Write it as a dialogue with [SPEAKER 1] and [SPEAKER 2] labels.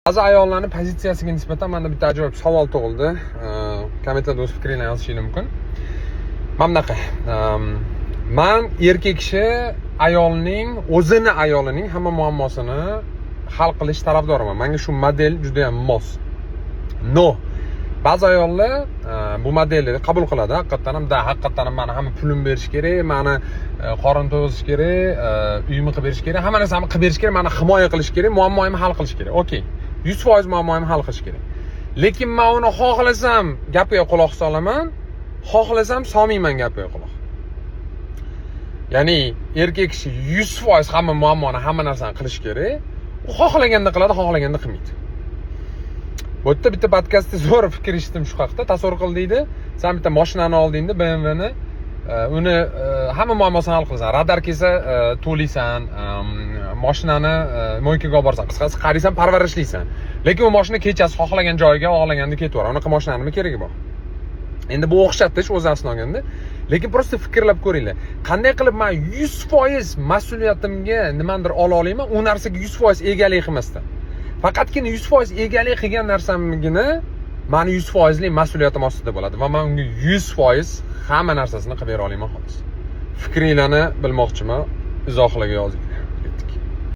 [SPEAKER 1] Ba'zi ayollarni pozitsiyasiga nisbatan manda bitta ajoyib savol tug'ildi. Kommentariyada o'z fikringlarni yozishinglar mumkin. Mana bunaqa. Man erkak kishi ayolning, o'zini ayolining hamma muammosini hal qilish tarafdoriman. Menga shu model juda ham mos. Но ba'zi ayollar bu modelni qabul qiladi haqiqatdan ham, да, haqiqatdan ham mani hamma pulim berish kerak, mani qorin to'yg'izish kerak, uyimni qilib berish kerak, hamma narsamni qilib berish kerak, mani himoya qilish kerak, muammoyimni hal qilish kerak. Okey, 100% muammoyimni hal qilish kerak, lekin man uni xohlasam gapiga quloq solaman, xohlasam solmayman gapiga quloq. Ya'ni erkak kishi 100% hamma muammoni, hamma narsani qilish kerak, u xohlaganda qiladi, xohlaganda qilmaydi. Bu yerda bitta podkastda zo'r fikr eshitdim shu haqda. Tasavvur qil, deydi, san bitta moshinani oldingda, BMWni, uni hamma muammosini hal qilasan, radar kelsa to'laysan, moshinani мойка ga olib borasan, qisqasi, qaraysan, parvarishlaysan, lekin u moshina kechasi xohlagan joyiga xohlaganda ketaveradi. Unaqa moshinani nima keragi bor? Endi bu o'xshatish o'zi aslini olganda, lekin просто fikrlab ko'ringlar, qanday qilib man 100% mas'uliyatimga nimanidir ola olaman, u narsaga 100% egalik qilmasdan? Faqatgina 100% egalik qilgan narsamgina mani 100 foizli mas'uliyatim ostida bo'ladi va man unga 100% hamma narsasini qilib bera olaman, xolos. Fikringlarni bilmoqchiman, izohlarga yozinglar.